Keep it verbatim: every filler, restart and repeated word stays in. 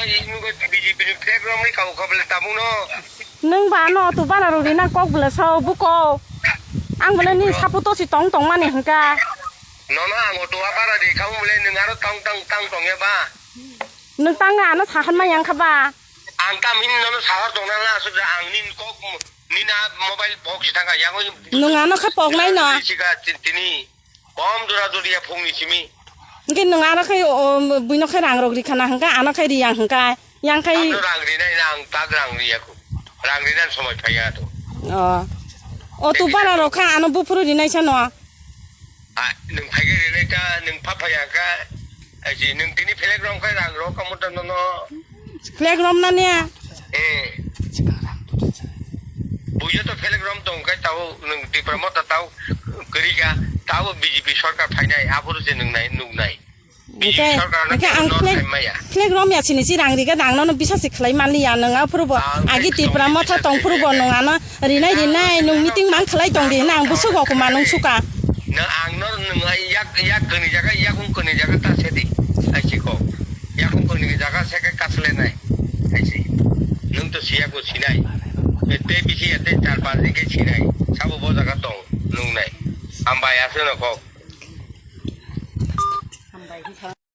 Nugo B J P ni flag romwi kabo khaple tabukno. Nwng ba ano auto bara rok rina kok bwle sao buko. Ang bwle ni sapo to si tong tong mani hwnka. Nono ang auto bara di khamu bwle nwng aro tang tang tang tong ya ba. Nwng tang ano sahan ma yang kha ba. Ang tam hin nono sahar tong na la asuk ja ang nin kok nina mobile box thanga yang. Nwng ano kha pok nai no. Siga tini. Kom jora jodi ya phungni simi. Hingke nwng aro khai o, buino khai rang rok rikhana hingka, ano khai riyang hingka, yang khai. Ano rang rinai na ang tak rang riya ko. Rang rinan somoi phaiya to. O. O tu bara rok kha ano buphuru rinai sano. A, nwng phaiga rinai ta, nwng pha phaiya ka. Aji nwng tini phelek rong khai rang rok kamu ta nono. Flag romnani. Eh. Bujo to flag rom tong kai tao nwng Tipra Motha tao kwrwi ga tao B J P sarkar phainai aphuru se nwng nai nuk nai. B J P Hingke, sarkar no hingke ang flag, flag rom ya sini si rang riga dang no bisa si khlai mani ya nwng aphuru bo agi Tipra Motha tong phuru bo nwng ano rinai rinai nwng meeting mang khlai tong di na ang busuk o kuma nwng suka. Na ang no nwng yak yak kani jaga yak ung kani jaga ta sedi. Ai si ko. Yakung koni jaga se ke kasle nai. Aisi. Nung to siya ko sinai. Te bisi ya te char panch din ke sinai. Sabo bo jaga tong nung nai. Ambai ase no kok.